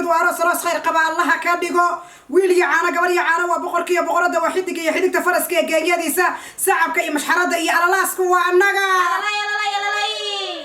Mid waa aroos, aroos khayr qaba Allaha ka dhigo. Wiil iyo caano, gabar iyo caano, waa boqorka iyo boqorada, waa xidiga iyo xidigta, faraska iyo geenyadiisa, sacabka iyo mashxarada iyo alalaaska waa annaga. Alalay, alalay, alalay.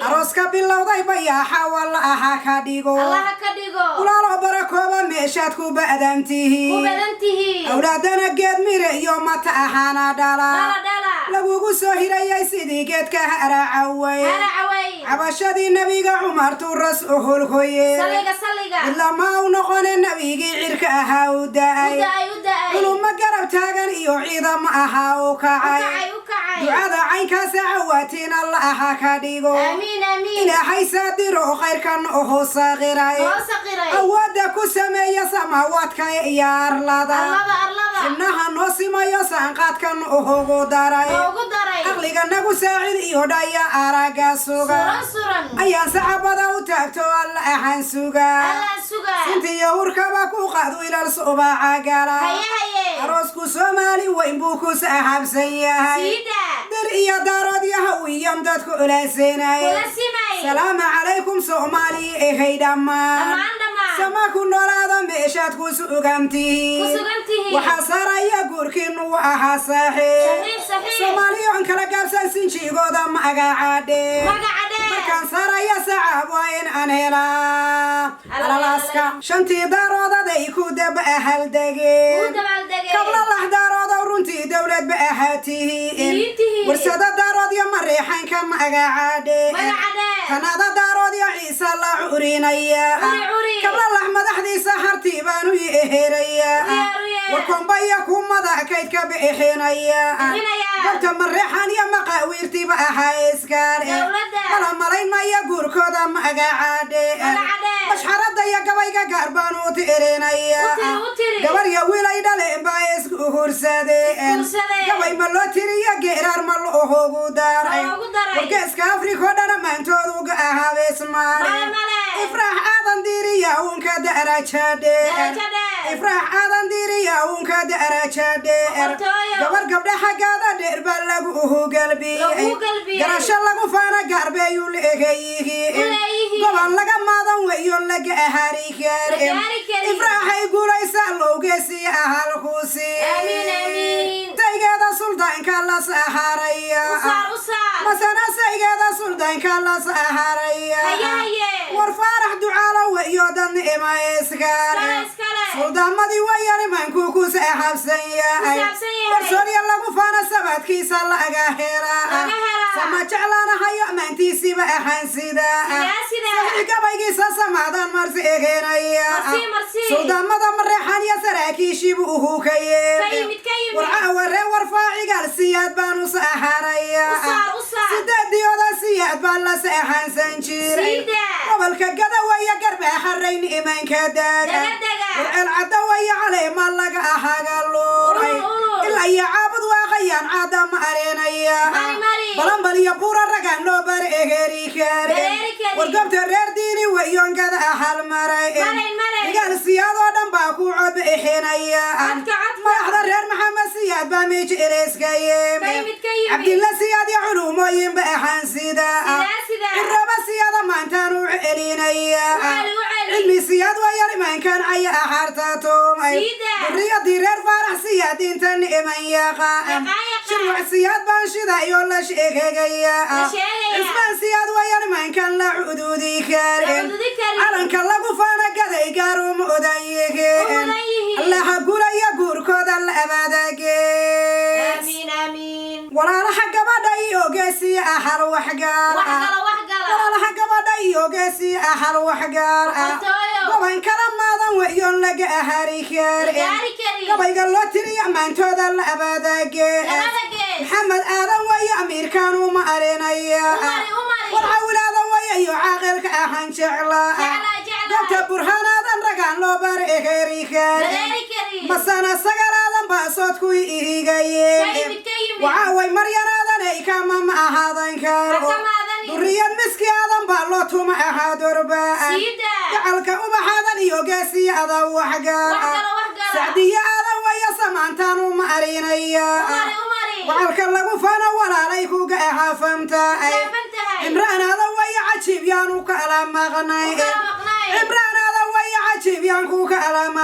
Arooska bilowday bayaaxa walla aha ka dhigo. Allaha ka dhigo. Walaalo barakooba meeshaad ku ba'dan ku tihiin. Badan tihiin. Awlaadana geed mire iyo mata ahaana dhala. Dhala, dhala. Lagugu soo hirayay sidii geedka haracaway. Haracaway. Cabashadii Nebiga Cumartuu ras-uhulkoye. Salliga, salliga. Ilaa ma u noqone nebigii cirka ahaa u u da'ay. Da'ay, u da'ay. Culummo garab taagan iyo ciidamo ahaa u u kacay. Kacay, u kacay. Ducada caynkaasa cawaatiin Alla ahaa ka dhigo. Aamiin, aamiin. Ilaahay saadiro khayrkan oho saqiray. Noo saqiray. Awoodda ku sameeya samaawaadka iyo arlada. Arlada, arlada. Xibnaha noo simayo saanqaadkan ohogu daray. Noogu daray. Aqliga nagu saacid iyo dhaya aragga suga. Suran, suran. Ayaan sacabada u taagto Alla ahaan suga. Allah suga. Intiyo hurkaba ku qaad wiilal subaca gala. Haye, haye. Aroosku Soomaali weyn buu ku saxaabsan yahay. Siida. Dir iyo Daarood iyo Hawiyam dadku ulaasenay. Kula simay. Salaamu calaykum Soomaali ehay dhammaan. Dhammaan, dhammaan. Sama ku noolaada meeshaad ku sugan ku tihiin. Sugan tihiin. Waxaa saaraya guurkiinu ahaa saaxiib. Saxiix, saxiix. Soomaaliya on kala gaabsan sinjigooda magaca dheer. Magaca dheer. Markaan saaraya sacaab waa in aan helaa alalaaska shantii Daaroodaday ku daba ahaldegeen. U dabaaldegeen. Kabla lax Daaroodo runtii dowladba ahaa tihiin. Tihiin. Warsada Daarood iyo Mareexanka magaca dheer. Magaca dheer. Kanada Daarood iyo Ciise la curinaya. Curi, curi. Kabla lax madaxdiisa harti baanu yeheraya. U yeer, u yeer. Warkomba iyo kumada kaydka bixinaya. Bixinaya. Gobta Mareexan iyo maqaawiirtiba ahaa iskaale. Dowladda. Mala malayn maya guurkooda magaca dheer. Magaca dheer. Mashxarada iyo gabayga gaar baanu tirinaya. U tiri, u tiri. Gabar iyo wiil ay dhaleen baa isku hursadeen. Isguursadeen. Gabay ma loo tiriyo, geeraar ma loogu daray? Ma loogu daray. Wargeeska Afrika oo dhan maantooduga ahaa Male, ismaale. Male. Ifraax Aadan Diiriya uunka daraja dheer. Daraja dheer. Ifraax Aadan Diiriya uunka daraja dheer. Boqortooyo. Gabar gabdha xaggaada dheer baa lagu galbiyey. Lagu galbiyey. Garasho lagu faana gaarbeeyuu leegayihiin. U leeyihiin. Gobol laga maadan weyo laga ahari karin. La gaari karin. Ifraaxay guulaysa lowgeesiya ahalkuusi. Aamiin, aamiin. Taygeeda suldaanka la saharaya. U saar, u saar. Masana saygeeda suldaanka la saharaya. Haye, haye. War Faarax Ducaalo weyo dad ima iskale. Iskale, iskale. Suldaamadii waya nimanku ku saxaabsan yahay. Ku saabsan yahay. Warsoorya lagu faana sabadkiisa laga helaa. Laga helaa. Sama jeclaanahayo ammaantiisiba ahaan sidaa. Sidaa, sidaa. Saxiix gabaygiisa samaadan marsi egenaya. Marsi, marsi. Suldaamada Mareexan iyo saraakiishiibu uhu ka Ka yeemid. yimid, ka yimid. Warcaawa ree warfaacigaal Siyaad baanu saharaya. U saar, u saar. Sideediyooda Siyaad baa la saxaansan jiray. Sidaa. Gobolka Gadawaya Garbaaxarayn imanka daaga. Daga, daga. Warceel Cadawaya caleema laga ahagaluuray. Ulul, ulul. Ilaa iyo Caabud Waaqayaan caadama areenaya. Mari, mari. Balanbal iyo Buura ragaan loo bar eheri karin. Bareeri karin. Wargobta reer Diini wayongada ahal maray. Maray, maray. Igaal Siyaad oo dhan baa ku codbixinaya. Codka, codka. Madaxda reer Maxamed Siyaad baa meej ereyska Ka yimid. yimid, ka yimid. Cabdilla Siyaad iyo culumooyinba ahaan sidaa. Sidaa, sidaa. Ciraba Siyaada maantaan u celinaya. U celi, u celi. Cilmi Siyaad wayar imankan caya axaarta tumay. Sidaa. Duriyadii reer Faarax Siyaad intan iman yaqaan. Yaqaan, yaqaan. Shirwac Siyaad baan shidayo la sheegaya. La sheegaya. Cismaan Siyaad wayar imankan la cududi karin. La cududi karin. Calanka lagu faana gaday gaar uma odan U yihiin. mudan yihiin. Allaha guraya guurkooda la abaadagees. Aamiin, aamiin. Walaalaha gabadha iyo geesiya ahal waxgaar Wax ah. gala, wax gala. Walaalaha gabadha iyo geesiya ahal waxgaar ah. Boqortooyo. Goban kala maadan weyoon laga ahari La karin. gaari karin. Gabayga loo tiriya maantooda la abaadagees. Labada gees. Maxamed Aadan waya amiirkan uma arinaya. U mari, u mari. Warcawilaadan waya iyo caaqilka ahaan jeclaa. Jeclaa, jeclaa. Gobta Burhaanaadan ragaan loo bar eheri karin. Bareeri karin. Masana sagalaadan baasood ku ihigayeen. Ka yimid, ka yimid. Wacaaway Maryanaadan ay kama ma ahaadan karo. Ha ka maadanin. Duriyad Miski Aadan baa loo tuma ahaa durbaan. Siida. Gacalka Ubaxaadan iyo Geesiyada waxgaar. Wax gala, wax gala. Sacdiya Aadan waya samaantaan uma arinaya. U mari, u mari. Wacalka lagu fano walaalay kuga ahaafamtahay. Saafan tahay. Cimraan Aadan waya cajiib yaanu kala maqnay. U kala maqnay. Cimraan Aadan waya cajiib.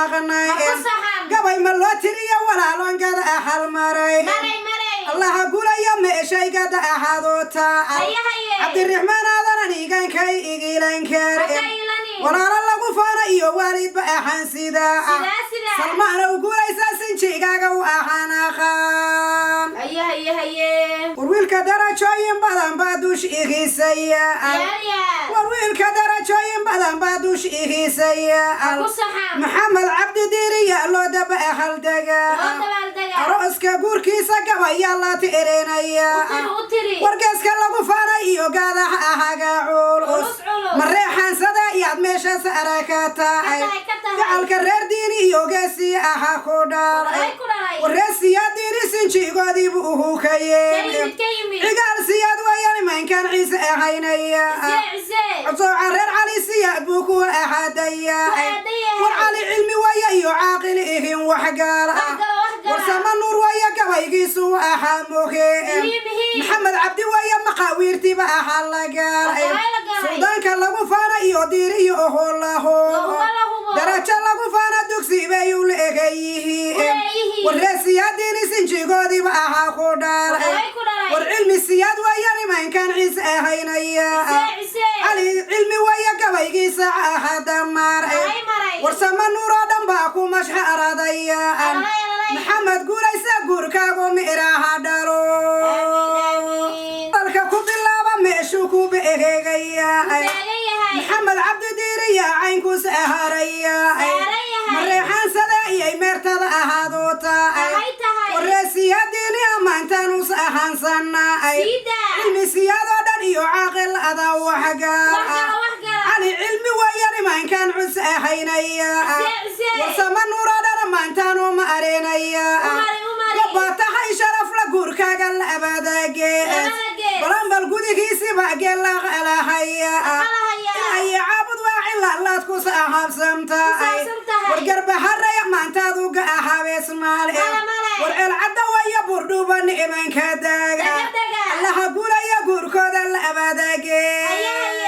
maqnay. Ha ku saxan. Gabay ma loo tiriyo walaalongada ahal maray. Maray maray. Allaha gulayo meeshaygada ahaadoo taacal. Haye haye. Cabdiraxmaan aadan anigankay igilan kar. Ha ka ilanin. Walaalo lagu faana iyo waalidba ahaan sidaa. Sidaa sidaa. Salmaana u guulaysaa sinjigaaga u ahaan aqaan. Haye haye haye. War wiilka darajooyin badan baa dush igisaya. Yaal yaal. War wiilka darajooyin badan baa dush igisaya. Ha ku saxan. Maxamed Cabdi Diiriya loo daba ahaldega. Loo dabaaldega. Arooska guurkiisa gabayaa la tirinaya. U tiri u tiri. Wargeeska lagu faanay iyo gaadaha ahaga culus. Culus culus. Mareexaansada iyaad meeshaas araka tahay. Ka tahay, ka tahay. Gacalka reer diini iyo geesii ahaa ku dhalay. Waray ku dhalay. Wareesiyaa diini sinjigoodiibu uhu ka Ka yimid. yimid ka yimid. Cigaal siyaad wayan imaankan Ciise ahaynaya. Cisee cisee. Codsoca reer Cali siyaad buu ku ahaadaya. Ku aadayahay. War Cali cilmi waya iyo caaqil ihin waxgaala. Wax gala wax gala. War sama nuur waya gabaygiisu ahaa moge. Mihi mihi. Maxamed Cabdi waya maqaawiirtiiba ahaa la gaalay. Wallahi la gaalay. Suldaanka lagu faana iyo diiriyo oho la hubo. Lahubo la hubo. Darajo lagu faana dugsi bay u leegayihiin. U leeyihiin. Wareesiyaadiini sinjigoodiiba ahaa ku dhalay. Wallahi ku dhalay. War cilmi siyaad waya nimankan Ciise ahaynaya. Cisee cisee. Cali cilmi waya gabaygiisa ahaa damaray. Maray maray. War sama nuur oo dhan baa ku mashxaradaya. Alalay alalay. Maxamed guulaysa guurkaagu miiraha dhalo. Amiin amiin. Dalka ku bilaaba meeshuu ku beegeegaya. Ku taagan yahay. Maxamed Cabdi Diiriya caynkuus aharaya. Saaran yahay. Mareexaansada iyay meertada ahaadoo tahay. Tahay tahay. Wareesiyaadiini ammaantaanus ahaansanay. Siidaa. Cilmi siyaadoo dhan iyo caaqil adaa waxgaal. Wax gala wax gala. Cali cilmi waya nimankan cus ahaynaya. Cisee cisee. Warsama nuuroo dhan ammaantaan uma areenaya. U mari u mari. Gabaa tahay sharaf la guurkaaga la abadagees. Labada gees. Balanbal gudigiisiba geelaqalahaya. Qalahaya. Ilaahay caabud waa cilaalaad ku saxaabsantahay. Ku saabsan tahay. War garbaharaya maantaad uga ahabees maale. Male male. War ceelcadda waya burdhuba nimanka daaga. Daga daga. Allaha guuraya guurkooda la Haye abadagees. haye.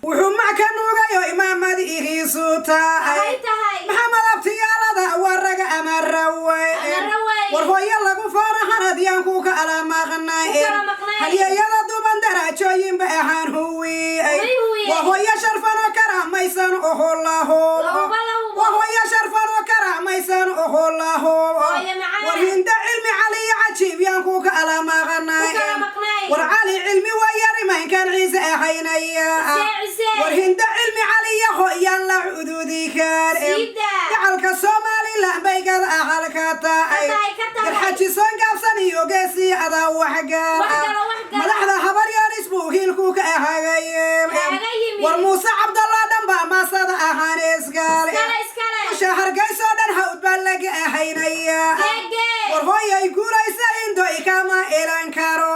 Wuxuu mac ka nuugayo imaamad igiisu tahay. Tahay tahay. Maxamed abtiyaalada waraga ama raway. Ama raway. War hooyo lagu faana hanadiyaan ku kala maqnay. Ku kala maqnay. Halyayada duban darajooyinba ahaan huwiyey. Huwi huwiyey. Waa hooyo sharfan oo karaamaysan oho la hubo. Lahubo lahubo. Waa hooyo sharfan oo karaamaysan oho la hubo. Hooyo macaan. War Hinda cilmi cali iyo cajiib yaan ku kala maqnay. Ku kala maqnay. War Cali cilmi waa yarimaankan Ciise ahaynaya. Cisee cisee. War Hinda cilmi cali iyo hooyaan la cududi kar. Siidaa. Gacalka Somaliland bay gada ahalka tahay. Ka tahay, ka tahay. Garxajisoon gaabsan iyo geesi adaa waxgaal. Wax gala, wax gala. Madaxda habar yaaris buu hiilku ka ahagayeen. Kaaga yimid. War Muuse Cabdallah dhan baa maasada ahaan iskale. Iskale iskale. Usha Hargeysa oo dhan hawd baa laga ahaynaya. Geegee. War hooyay guuraysa indoy kama ilan karo.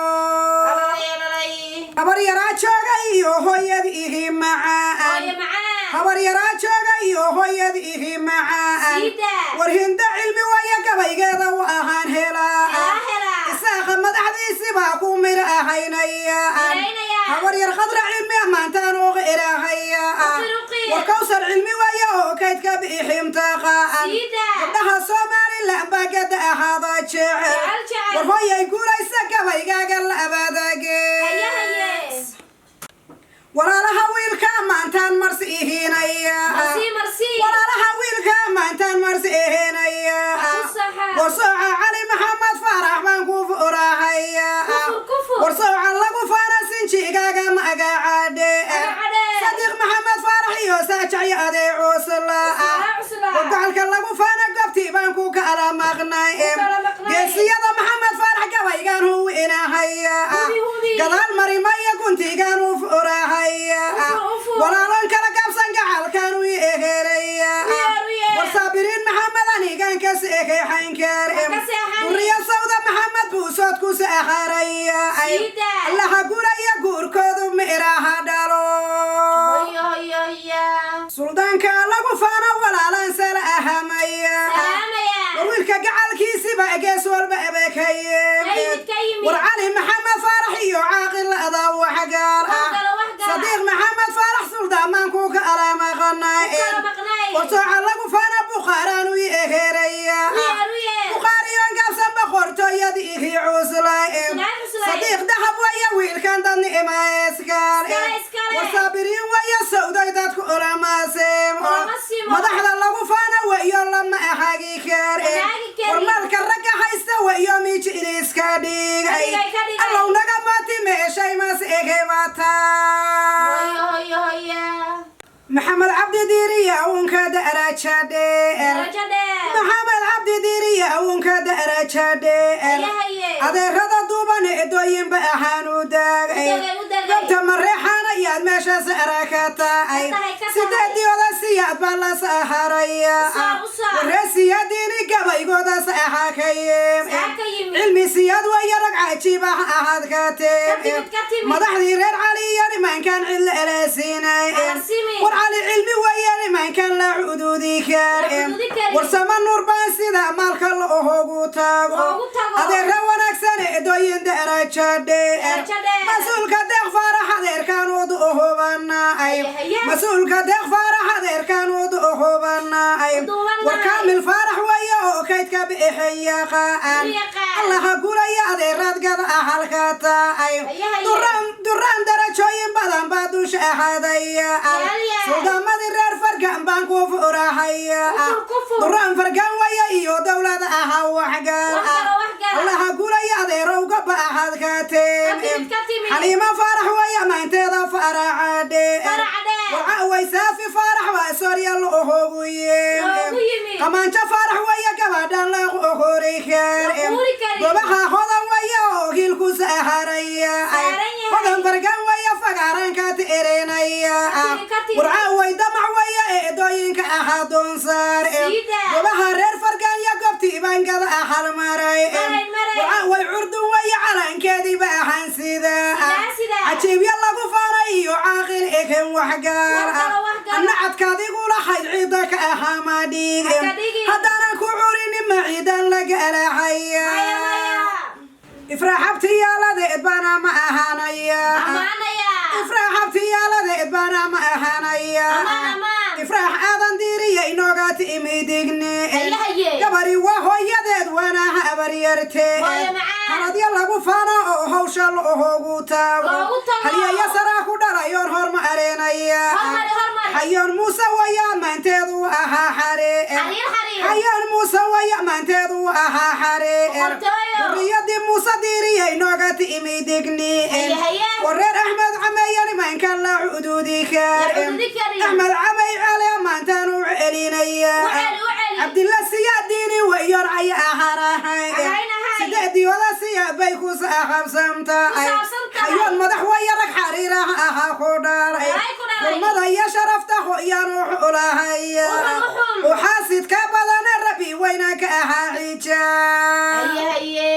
Alalay alalay. Habar yaraa jooga iyo hooyad ihi macaan. Hooyo macaan. Habar yaraa jooga iyo hooyad ihi macaan. Siidaa. War Hinda cilmi waya gabaygeeda u ahaan helaa. Helaa helaa. Isaaqa madaxdiisibaa ku mir ahaynaya. Miraynaya. Habar yar khadra cilmi ammaantaan uga irahaya. Uqir uqir. War Kawsar cilmi waya oo kaydka biximta qaan. Siidaa. Gabdhaha Somaliland baa gada ahaada jecel. Jecel jecel. War hooyay guuraysa gabaygaaga la Haye abadagees. haye. Walaalaha wiilka maantaan marsi ihinaya. Marsi marsi. Walaalaha wiilka maantaan marsi ihinaya. Ha ku saxan. War sooca Cali Maxamed Faarax baan ku furahaya. Kufur kufur. War sooca lagu faana sinjigaaga magacadhe. Magacadhe. Sadiiq Maxamed Faarax iyo saajacyo adeecuuslaa. Cuslaa cuslaa. War gacalka lagu faana gobtii baan ku kala maqnay. Ku kala maqnay. Geesiyada Maxamed Faarax gabaygaan huwinahaya. Hubi hubi. Gadaal marimaya guntigaan u furahaya. Ufur ufur. Walaalan kala gaabsan gacalkaan u eheraya. U yeer u yeer. War saabiriin Maxamed anigaan ka seexan kar. Ha ka seexanin. Durriya sawda Maxamed buusood ku seexaraya. Siidaa. Allaha guraya guurkoodu miiraha dhalo. Hoyo hoyo hoya. Suldaanka lagu faana walaalan sala ahamaya. Salaamaya. War wiilka gacalkiisiba gees walba abeekaye. Ka yimid ka yimid. War Cali Maxamed Faarax iyo caaqil adaa waxgaal Wax ah. gala wax gala. Sadiiq Maxamed Faarax suldaamaan ku kala maqnay. Ku kala maqnay. War sooca lagu faana buqa Bukhaaraan u yeheraya. U yeer, u yeer. Bukhaariyon gaabsan boqortooyadii ihi cuslay. Cuslay, cuslay. Sadiiq dahab waya wiilkan dadni imaaiskale. Iskale, iskale. Warsaabiriin waya sawday dadku ulamaasimo. Ulama simo. Madaxda lagu faana wayo lama ahagi kare. Lama ahagi karin. Warmaalka ragga haysta wayo miji iliska dhigay. Ka dhigay, ka dhigay. Allow naga maati meeshay mas egebataa. Hoyo, hoyo, hoya. Maxamed Cabdi Diiriya uunka daraja dheer. Darajo dheer. Maxamed Cabdi Diiriya uunka daraja dheer. Haye, haye. Adeerada duuban eedooyinba ahaan u daagay. U dagay, u dagay. Gobta mareexana yaad meeshaas araka tahay. Ka tahay, ka tahay. Sideedii siyaad baa la saharaya. U saar, u saar. Wareesiyaadiini gabaygoodas ahaa ka yim. Saa ka yimid. Cilmi siyaad waya rag cajiib ah ahaad ka Ka timid, tim. ka timid. Madaxdii reer Cali iyo nimankan cidla eleysiinay. Ala simi. War Cali cilmi waya nimankan la cududi La karin. cududi karin. War sama nuur baan sida maalka loogu tago. Loogu tago. Adeera wanaagsan eedooyin daraja dheer. Darajo dheer. Mas-uulka deeq faarax adeerkaan wadu hubanay. Haye, haye. Mas-uulka deeq faarax adeerkaan wadu hubanay. Duubanahay. War kaamil faarax waya oo kaydka bixin yaqaan. Yaqaan. Allaha guraya adeeraad gada ahalka tahay. Haye, haye. Duraan duraan darajooyin badan baa dusha ahadaya. Yaal, yaal. Suldaamadii reer fargan baan ku furahaya. Ku fur, ku fur. Duraan fargan waya iyo dowlad aha waxgaar Wax ah. galo, wax galo. Allaha guraya adeerowga baaxad ka Ka tim. timid, ka timid. Xaliima faarax waya maanteeda faraca dheer. Faraca dheer. Warca way saafi faarax waa soorya loogu yim. Loogu yimid. Qamaanjo faarax waya gabadhan la qori La karin. quuri karin. Gobaha hodan waya oo hilku saharaya. Saaran yahay. Hodan fargan waya fagaaranka tirinaya. Ka timid, ka timid. Warca way damac waya eedooyinka ahaa doonsaar. Siida. Gobaha reer fargan ya goobtii bangada ahal maray. Maray, maray. Warca way curdun waya calankeediiba ahaan sida. Sidaa, sidaa. Cajiibya lagu faanay iyo caaqil eken waxgaar Wax ah. galo, wax galo. Anna cadkaadigu lahayd ciidda ka ahaa ma dhigin. Ha ka dhigin. Haddaanan ku curinin ma ciidan laga alaxaya. Maya, maya. Ifraaxabtiyaaladeed baana ma ahaanaya. Ammaanaya. Ifraaxabtiyaaladeed baana ma ahaanaya. Ammaan, ammaan. Ifraax aadan diiriya inooga timidigni. Haye, haye. Gabari waa hooyadeed waana habaryartee. Hooyo macaan. Haradya lagu faano oo hawsha loogu tago. Loogu tago. Halyaya saraa ku dhalayoon horma areenaya. Hormari, hormari. Xayoon muuse waya maanteedu ahaa xaree. Xariir, xariir. Xayoon muuse waya maanteedu ahaa xaree. Boqortooyo. Duriyadii muuse diiriya inooga timidigni. Haye, haye. Wareer Axmed Cameya nimankan la cududi La karin. cududi karin. Axmed Camey cali maantaan u celinaya. U celi, u celi. Cabdilla siyaadiini wayoon caya aharahay. Ahayn, ahay. Sideedii siyaad bay ku saaqabsantahay. Ku saabsan tahay. Xayoon madax waya rag xariiraha ahaa ku dhalay. Ahay ku dhalay. Xurmada iyo sharafta hoyaan u xulahaya. U xul, u xul. Uxaasidka badana rabbi weyna ka ahaa xijaab. Haye, haye.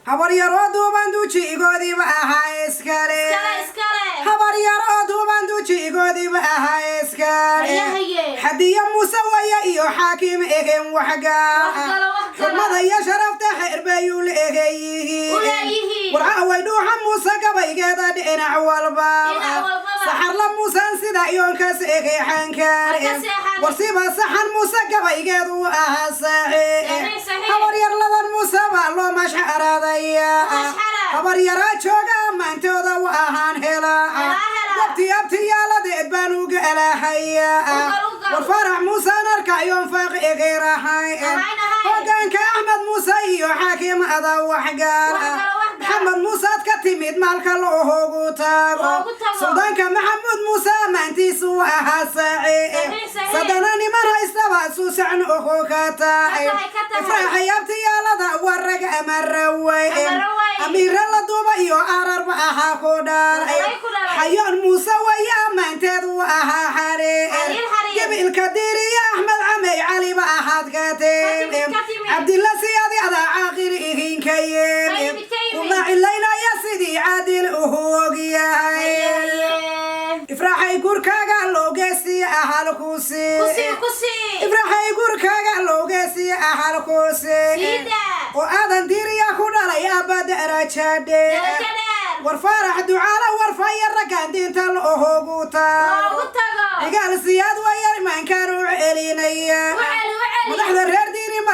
Habar yaroo duuban dujigoodiiba ahaa iskale. Iskale, iskale. Habar yaroo duuban dujigoodiiba ahaa iskale. Haye, haye. Xadiya muuse waya iyo xaakim egen waxgaar Wax ah. galo, wax galo. Xurmada iyo sharafta xeer bay u leeyihiin. U leeyihiin. Warca way dhuuxa muuse gabaygeeda dhinac walba. Dhinac walbaba. Saxarla muusan sida iyoonkas egeexankaar. Ha ka seexan. Warsiba saxan muuse gabaygeedu ahaa saaxiib. Saxiix, saxiix. Habar yar ladan muuse baa loo mashxaradaya. Mashxarad. Habar yaraa jooga maantooda u ahaan helaa. Helaa, helaa. Gobtii abtiyaaladeed baan uga alahaya. U gal, u gal. War farax muusaan arkayoon faaq egeerahay. Ahayn, ahayn. Hogaanka Axmed muuse iyo xaakim ada waxgaar Wax ah. galo, wax galo. Maxamed muusead ka timid maalka loogu tago. Loogu tago. Suldaanka Maxamuud muuse maantiisu ahaa saaciib. Saxiix, saxiix. Sadana niman haystaba suusacan ugu ka tahay. Ka tahay, ka tahay. Ifraaxay abtiyaalada warag amaraway. Amaraway. Amiira la duuba iyo ararba ahaa ku dhalay. Waray ku dhalay. Xayoon muuse waya maanteedu ahaa xariir. Xariir, xariir. Gabilka diiriya Axmed Camey caliba ahaad ka Ka tim. timid, ka timid. Cabdilla siyaadi adaa caaqil ihinka Ka yim. yimid, ka yimid. Uma cilaynaya sidii caadil uhu ogyahay. Haye, haye. Ifraaxay gurkaaga loogeesi ahal ku sii. Ku sii, ku sii. Ifraaxay gurkaaga loogeesi ahal ku sii. Siida. Oo aadan diiriya ku dhalay abba daraja dheer. Darajo dheer. War faarax ducaala warfaya raggaan diinta loogu tago. Loogu tago. Cigaal siyaad waya imaankaan u celinaya. U celi, u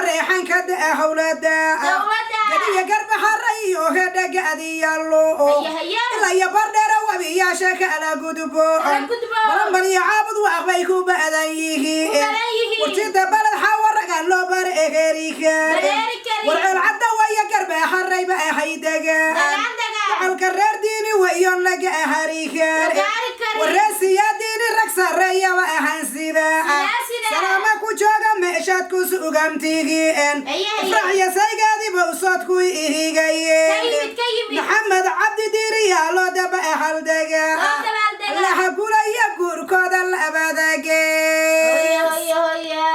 Mareexanka howlada. Dowladda. Gadiya garbaxara iyo hedhagaadiyalo. Haya, haya. Ilaa iyo Bardheera wabiyaasha kala gudbo. Kala gudbo. Balanbal iyo Caabud Waaqbay ku badan yihiin. Ku badan yihiin. Warjida Baled Xawaraga loo bar egeeri Bareeri karin. Warceel Cadda waya garbaxarayba ahay degaan. Degaan, degaan. Gacalka reer Diini wayo laga ahari La gaari karin. Wareesiya Diini rag sarreeyaba ahaan sida. Sidaa, sidaa. Salaama ku jooga meeshaad ku sugamtigiin. Haye, haye. Ifraaxya saygaadiba usood ku Ka ihigayeen. yimid, ka yimid. Maxamed Cabdi Diiriyaa loo daba ahaldega. Loo dabaaldega. Allaha gulaya guurkooda Hoya, labadagees. hoya, hoya.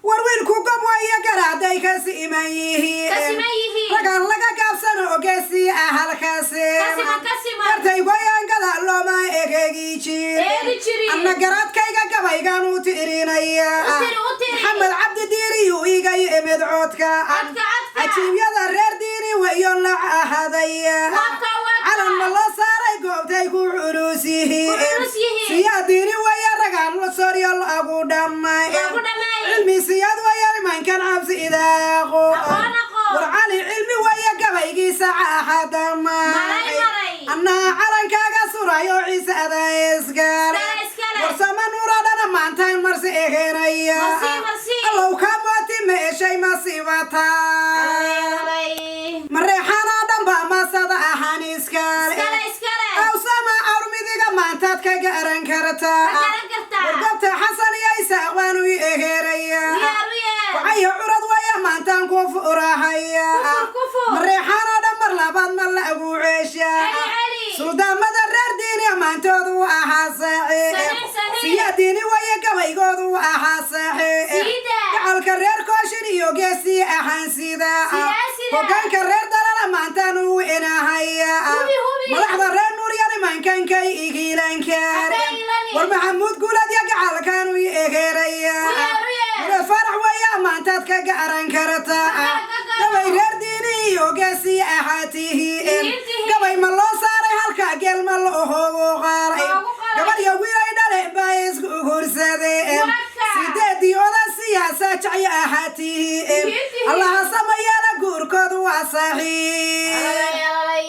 War wiilku gob waya garaaday ka siman yihiin. Ka siman yihiin. Ragaan laga gaabsano ogeesi ah halkaasi. Ka siman, ka siman. Gartay goyaangada looma egeegi jirin. Eegi jirin. Anna garaadkayga gabaygaan u tirinaya. U tiri, u tiri. Maxamed Cabdi Diiriyuu iga yimid codka. Codka, codka. Cajiibyada reer Diini wayo la ahadaya. Waabka, waabka. Calan ma loo saaray goobtay ku culus yihiin. Ku culus yihiin. Siyaa Diini waya ragaan la soryo lagu dhammay. Lagu dhamay. Cilmi Siyaad waya imankan cabsi idaaqo. Aqoon, aqoon. War Cali Cilmi waya gabaygiisa caaxadamay. Maray, maray. Annaa calankaaga surayo Ciise adaa iskale. Iskale, iskale. Warsama nuura dhana maantaan marsi ehenaya. Marsi, marsi. Allow kaa mooti meeshay masiibataa. Maray. Mareexanoo dhan baa masada ahaan iskale. Iskale, iskale. Awsama awrmidiga maantaad ka garan kartaa. Ka garan kartaa. Wargobta Xasan iyo Isaaq baan u eheraya. Yeer, u yeer. Wacayo curad waya maantaan ku furahaya. Ku fur, ku fur. Mareexanoo dhan mar labaad ma la agu ceeshaa. Celi, celi. Suldaamada reer Diini maantoodu ahaa saaxiib. Saxiix, saxiix. Siya Diini waya gabaygoodu ahaa saaxiib. Siida. Gacalka reer Kooshin iyo geesi ahaan sida. Sidaa, sidaa. Hogaanka reer Dalala maantaan u inahaya. Hubi, hubi. Madaxda reer Nuuryan imankankay igiilankaan. Hakay ilani. War Maxamuud Guulad iyo gacalkan u egeeraya. U yeer, u yeer. Mure Farax waya maantaad ka garan kartaa. Ka garan, ka garan. Gabay reer Diini iyo geesi ahaa tihiin. Tihiin, tihiin. Gabay ma loo saaray halka geel ma loogu qalay. Loogu qalay. Gabar iyo wiil ay dhaleen baa isku guursadeen. Waka. Sideedii oda siyaasa jacyo ahaa tihiin. Tihiin, tihiin. Allaha samayeela guurkoodu waa saxiix. Alalay, alalay.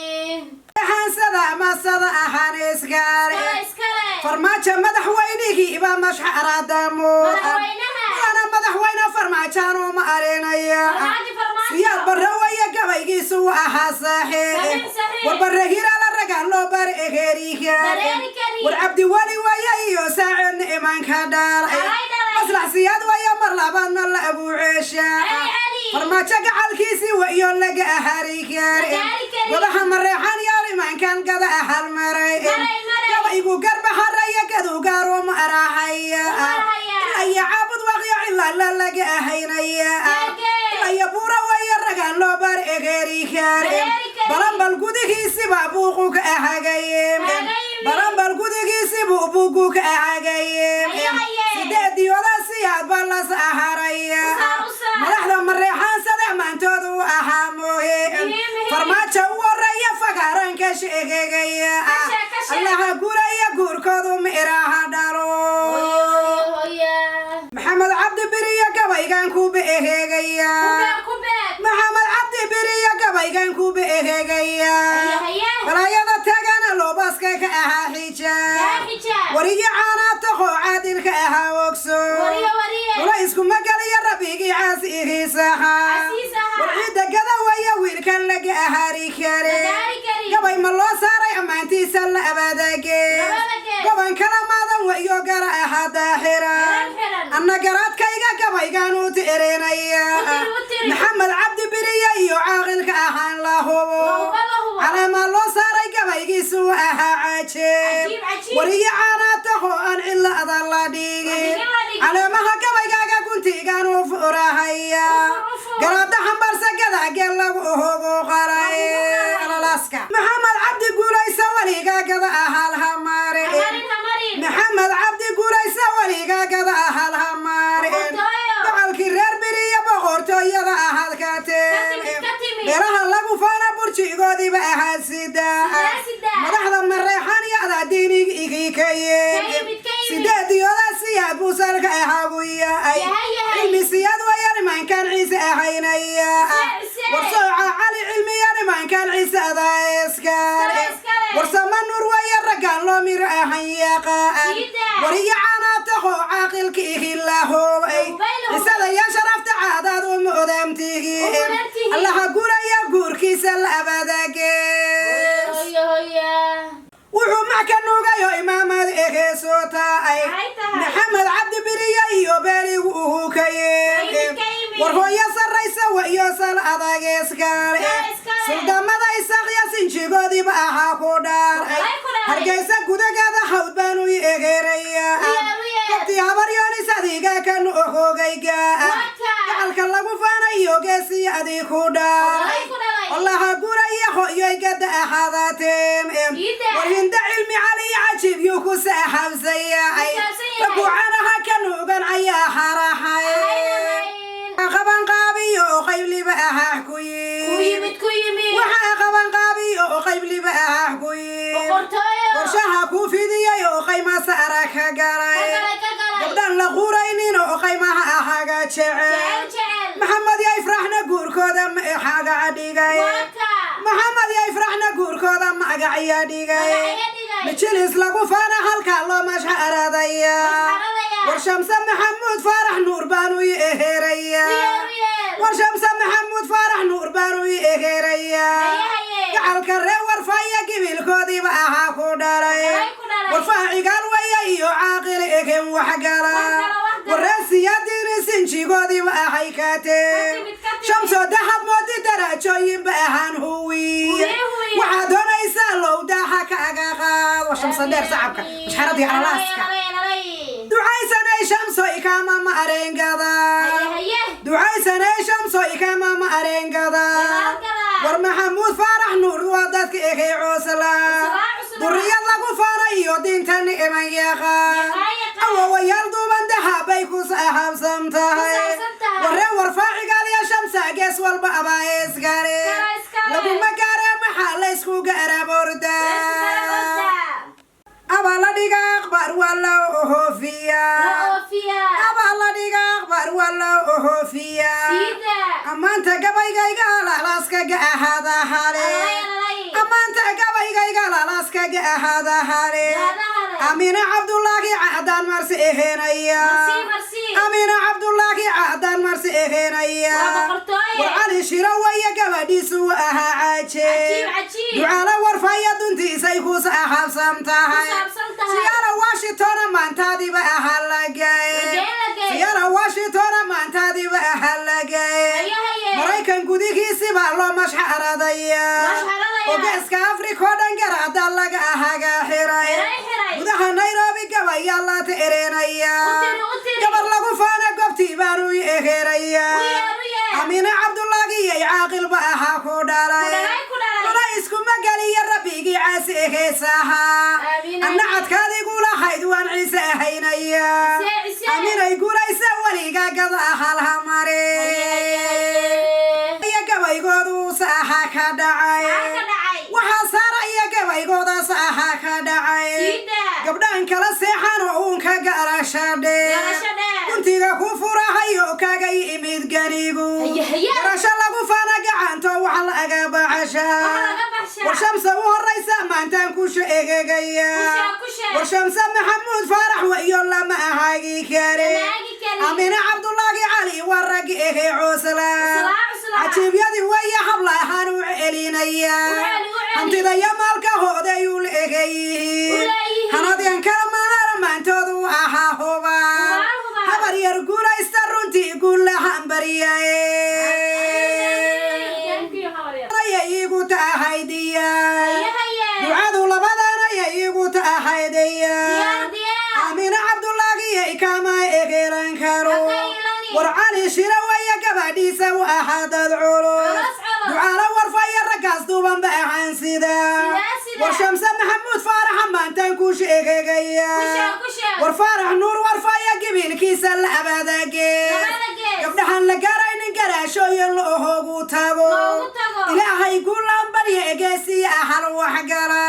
Xaansada masada ahaan iskale. Iskale, iskale. Farmaajo madaxweynihiiba mashxaradamo. Madaxweynaha. Waana madaxweyne Farmaajaanu ma arinaya. Farmaajo, farmaajo. Siyaad Barre waya gabaygiisu ahaa saaxiib. Saxiix, saxiix. War Barre Hiraala ragaan loo bar egeeriga. Bareeri karin. War Cabdiwali waya iyo Saacid imanka dhalay. Dhalay, dhalay. Maslax Siyaad waya mar labaadna la agu ceeshaa. Celi, celi. Farmaajo gacalkiisii wayo laga ahari La gaari karin. Wadaha Mareexan yaal imankan gada ahal maray. Maray, maray. Gabaygu garbaxaraya gadugaaro ma arahaya. Marahaya. Ilaa iyo Caabud Waaqyo cilaa la laga ahaynaya. Geege. Ilaa iyo Buura waya ragaan loo bar egeeri karin. Bareeri karin. Balanbal gudihiisiba buuqu ka ahagayeen. Hagayimi. Balanbal gudihiisibu buuqu ka ahagayeen. Haye, haye. Sideedii oda Siyaad ba las aharaya. U saar, u saar. Madaxda Mareexaan sade maantoodu ahaa mooye. Muhiim, muhiim. Farmaajo u horeeya fagaaranka sheegaya. Kashe, kashe. Allaha guraya guurkoodu miiraha dhalo. Hoya, hoya. Maxamed Cabdi Biriya gabaygan ku beeheegaya. Ku beeg, ku beeg. Maxamed Cabdi Biriya gabaygan ku beeheegaya. Haye, haye. Balaayada tagana loobaska ka ahaa xijaab. Kaa xijaab. Wariyo caanaa taqoo caadilka ahaa ogso. Wariye, wariye. Wala iskuma galiyo rabbigii caasihiisaha. Casiis ahaa. War ciidda gada waya wiilkan laga ahari kare. La gaari karin. Gabay ma loo saaray ammaantiisa la abadagee. Labadagee. Gaban kala maadan wayo gara ahaa daaxira. Xiran, xiran. Anna garaadkayga gabaygaan u tirinaya. U tiri, u tiri. Maxamed Cabdi Biriya iyo caaqilka ahaan la hubo. La hubo, la hubo. Caleema loo saaray gabaygiisu ahaa cajeeb. Cajiib, cajiib. Wariyo caanaa taho aan cilada la dhigin. dhigin, la dhigin. Caleemaha gabaygaaga guntigaan u furahaya. U fur, u fur. Garaada xambaarsa gadaagee lagu hogo qalay. Lagu hogo qalay. Alalaska. Maxamed Cabdi guulaysa weligaa gada ahaal hamaare. Hamarin, hamarin. Maxamed Cabdi guulaysa weligaa gada ahaal hamaare. Boqortooyo. Gocalkii reer Biriya boqortooyada ahaad ka Ka timid, teen. ka timid. Beeraha lagu faana burjigoodiiba ahaad sidaa. Sidaa, sidaa. Madaxda Mareexan yada diinig igii ka yeen. Ka yimid, ka yimid. Sideedii oda Siyaad buusalka ahaagu yahay. Yahay, yahay. Cilmi Siyaad wayar imankan Ciise ahaya. Warsama Nuur waya raggaan loo miro ahan yaqaan. Sida. Wariyo caanaataho caaqilka ihilahoobay. Hubay la hubay. Cisada iyo sharafta caadaad u mudaamtihiin. U mudaamtihiin. Allaha guraya guurkiisa la abadagees. Hoya hoya. Wuxuu mac ka nuugayo imaamad eheesoo taay. Maxay tahay? Maxamed Cabdi Biriya iyo beeligu uhu ka Ka yimid. yimid, ka yimid. War hooyo sarraysa wa iyo sal adag iskale. Yaa iskale. Suldamada Isaaqya sinjigoodiiba ahaa ku dhaalay. Waxay ku dhalay. Hargeysa gudageeda hawd baanu i egeerayaa. U yeer, u yeer. Waqti habaryoonis adiga kan ohoogayga. Waka. Gacalka lagu faanayo geesiya adii ku dhaalay. Waxay ku dhalay. Allaha guraya hoyoygada ahaadateem. Ida. War Hinda Cilmi Cali cajiib yuu ku saaxabsayahay. Ku saabsan yahay. Ragucanaha ka nuugan ayaa harahay. Ahayn. Qaban qaabiyo oo qaybliba ahaa ku Ku yimid. yimid, ku yimid. Waxaa qaban qaabiyo oo qaybliba ahaa ku yimid. Boqortooyo. Qorshaha ku fidiyay oo qayma saara ka Ka galay. galay, ka galay. Gabdhan la quraynin oo qaymaha ahaga Jecel, jecel. jecel. Maxamed iyo Ifraxna guurkooda ma ixaga dhigay. Waka. Maxamed iyo Ifraxna guurkooda magacya dhigay. Magacyo dhigay. Majilis lagu faana halka loo mashxaradaya. Mashxaradaya. War Shamse Maxamuud Faarax Nuur baanu i eheraya. U yeer, u yeer. War Shamse Maxamuud Faarax Nuur baanu i eheraya. Haye, haye. Gacalka reer Warfaya gibilkoodiiba ahaa ku dhalay. Waxay ku dhalay. Warfaha cigaal waya iyo caaqil egen wax gala. Wax gala, wax gala. Wareesiyaadiini sinjigoodiiba ahay Ka kaatee. timid, ka timid. Shamsoo dahab moodi darajooyinba ahaan huwiye. Huwiye, huwiye. Waxaa doonaysaa low daaxa kaaga qaad. Waa Shamso dheer sacabka mashxaradii alalaaska. Alay, alay. Ducaysanay Shamso ikama ma areengada. Haye, haye. Ducaysanay Shamso ikama ma areengada. Gadaal, gadaal. War Maxamuud Faarax Nuur waa dadka egey coosla. Cuslaa, cuslaa. Duriyad lagu faanayo diinta niman yaqaan. Yaqaan, yaqaan. Awowayaal duuban dahabay ku saxaabsan tahay. Ku saabsan tahay. Waree warfaacigaal iyo Shamsa gees walba abaa iskale. Iskale, iskale. Laguma gaare maxaa la isku garab ordaa. Laysku garab ordaa. Abaa la dhiga aqbar waa la oofiyaa. La oofiyaa. Abaa la dhiga aqbar waa la oofiyaa. Sida. Ammaanta gabaygayga lalaaskaga ahaada hale. Alay, alay. Ammaanta gabaygayga lalaaskaga ahaada hale. Ahaada hale. Amina Cabdullaahi cadaan marsi ehenaya. Marsi, marsi. Amina Cabdullaahi cadaan marsi ehenaya. Waa boqortooye. War Cali Shiro waya gabadhiisu ahaa Cajiib, cajeeb. cajiib. Ducaala warfaya duntiisay ku saxaabsan tahay. Ku saabsan tahay. Siyaara Washingtona maantaadiiba ahaa lagay. Lagay, lagay. Siyaara Washingtona maantaadiiba ahaa lagay. Haye, haye. Maraykan gudihiisibaa loo mashxaradaya. Mashxaradaya. Oo geeska Afrika oo dhan garaada laga ahaga xiray. Xiray, xiray. Gudaha Nairobi gabayaa la teereenaya. U tiri, u tiri. Gabar lagu faana goobtii baanu i eheraya. U yeer, u yeer. Amina Cabdullaahi iyo caaqilba ahaa ku dhalay. Ku dhalay, ku dhalay. Cuna iskuma geliya rabbigii caasi eheesahaa. Amiin, Anna amiin. cadkaadigu lahayd waan ciise ahaynaya. Ciise, ciise. Aminay guulaysa weliga gada halha mare. Haye, haye, haye. Iyo gabaygoodu saaxa ka dhacay. Maxaa ka dhacay? Waxaa saara iyo gabaygooda saaxa ka dhacay. Sida. Gabdhahan kala seexan oo uunka garasha dheer. Garasho dheer. Guntiga ku furahayo kaga yimid ganigu. Haye, haye. Garasho lagu faana gacanto wax laga baxashaa. Wax laga baxshaa. War Shamsa u horraysa maantaan ku sheegaya. Ku sheeg, ku sheeg. War Shamsa Maxamuud Faarax wayo lama ahagi kare. Lama ahagi karin. Amina Cabdullaahi Cali waa raggi ehey coosla. Cuslaa, cuslaa. Cajiibyadii waya hablahaan u celinaya. U celi, u celi. Hantida iyo maalka hooday u leeyihiin. U leeyihiin. Hanadyan kala maana maantoodu ahaa huba. Hubaal, hubaal. Habar yar guulaysta runtii guulahan baryaye. Thank you, habar yar. Ayay iigu tahay diyaar. Haye, haye. Ducadu labadan ayay iigu tahay diyaar. Diyaar, diyaar. Amina Cabdullaahi kama egeelan karo. Ha ka ilanin. War Cali Shiro waya gabadhiisa u ahaa dad culus. Culus, culus. Ducaala warfaya raggaas duuban ba ahaan sida. Sidaa, sidaa. War Shamse Maxamuud Faarax maantaan ku sheegaya. Ku sheeg, ku sheeg. War Faarax Nuur warfaya gibilkiisa la abadageed. Labada gees. Gabdhahan la garaynin garaashooyin loogu tago. Loogu tago. Ilaahay guulaan barya egeesiya ahal wax gala.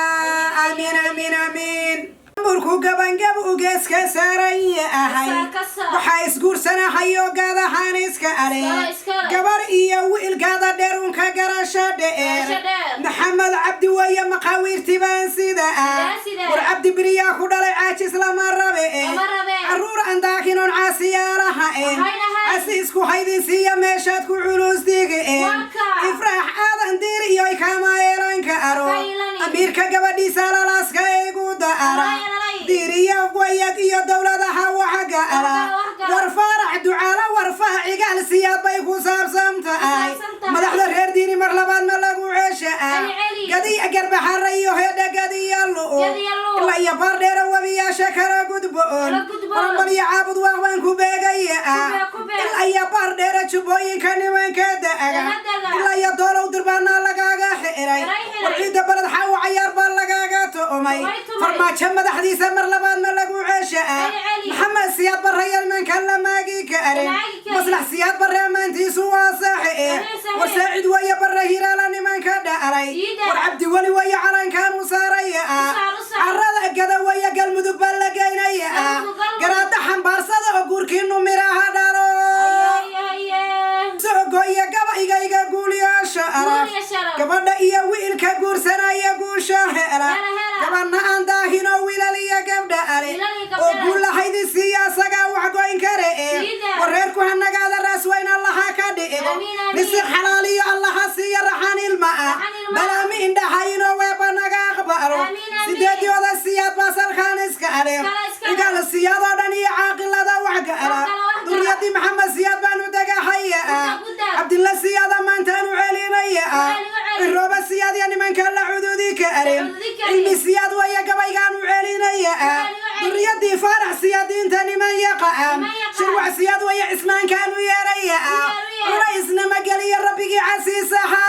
Amiin, amiin, amiin. Burku Hadalku gabangab ugeeska saaran yahay. Ka saar. Waxaa isguursanahayo gaadahaan iska ale. Iskale, iskale. Gabar iyo wiil gaada dheer unka garasho dheer. Garasho dheer. Maxamed Cabdi weeye maqaawiirti baan sida ah. Sidaa, sidaa. War Cabdi beriyaa ku dhalay caajis lama rabe. Lama rabe. Caruur aan daakinoon caasiyaalaha eh. Ahayn, ahayn. Asi isku haydin siiya meeshaad ku culus digeen. Warka. Ifraax Aadan Diir iyo kama yeelanka aro. Ka yeelani. Amiirka gabadhiisa lalaaska igu da'ara. Lalay, lalay. Diiriya wayag iyo dowladaha waxga ala. Waxgala, waxgala. War Faarax Ducaala, warfaha Cigaal Siyaad bay ku saabsan tahay. Ku saabsan tahay. Madaxda reer Diini mar labaad ma lagu ceesha ah. Celi, celi. Gadiya Garbaxara iyo hedha Gadiya Lu'o. Gadiya Lu'o. Ilaa iyo Baardheera webiyaasha kala gudboon. Kala gudboon. Baranbar iyo Caabud Waaq baan ku beegaya ah. Ku beeg, ku beeg. Ilaa iyo Baardheera jubbooyinka nimanka da'aga. Daga, daga. Ilaa iyo Doolow Durbaana lagaaga xiray. Xiray, xiray. War ciidda Baled Xaawo cayaar baa lagaaga tu'umay. Tumay, tumay. Farmaajo madaxdiisa mar labaad ma lagu ceesha ah. Celi, celi. Maxamed Siyaad Barre yalmanka la maagi karin. Maagi karin. Maslax Siyaad Barre amaantiisu waa saaxe. Saxiix, saxiix. War Saacid weeye Barre Hiraala nimanka dha'alay. Siida. War Cabdi Weli weeye calankan u saaraya ah. U saar, u saar. Carrada Gada weeye Galmudug baa la geynaya ah. Galmudug, Galmudug. Garaada xambaarsada oo guurkiinu miraha dhalo. Aye, aye. Sogoya gabaygayga guuliyaasha araf. Guul iyo sharaf. Gabadha iyo wiilka guursanaya guusha hela. Hela, hela. Gabadhna aan daahino wiilal iyo gabdha ale. Wiilal iyo gabdha Oo ale. guul lahaydi siiya asagaa wax goyn kare eh. Siida. War reerku hanagaada raas weyn Allaha ka dhigo. Amiin, amiin. Risiq xalaal iyo Allaha siiya raxan ilma ah. Raxan ilma ah. Balaami indhahayno weeba naga aqbalo. Amiin, amiin. Sideediyooda Siyaad baasalkaan iska ale. Iskale, iskale. Cigaal Siyaad oo dhan iyo caaqilada wax gala. Wax gala, wax gala. Duriyadii Maxamed Siyaad baanu degahaya ah. Gudaag, gudaag. Cabdilla Siyaada maantaanu celinaya ah. U celi, u celi. Cirooba Siyaad iyo nimanka la cududi ka arin. La cududi karin. Cilmi Siyaad waya gabaygaanu celinaya ah. U celi, u celi. Duriyadii Faarax Siyaadiinta niman yaqa ah. Niman yaqa. Shirwac Siyaad waya Cismaankaanu yeeraya ah. U yeer, u yeer. Culaysna ma geliyo rabbigii casiisaha.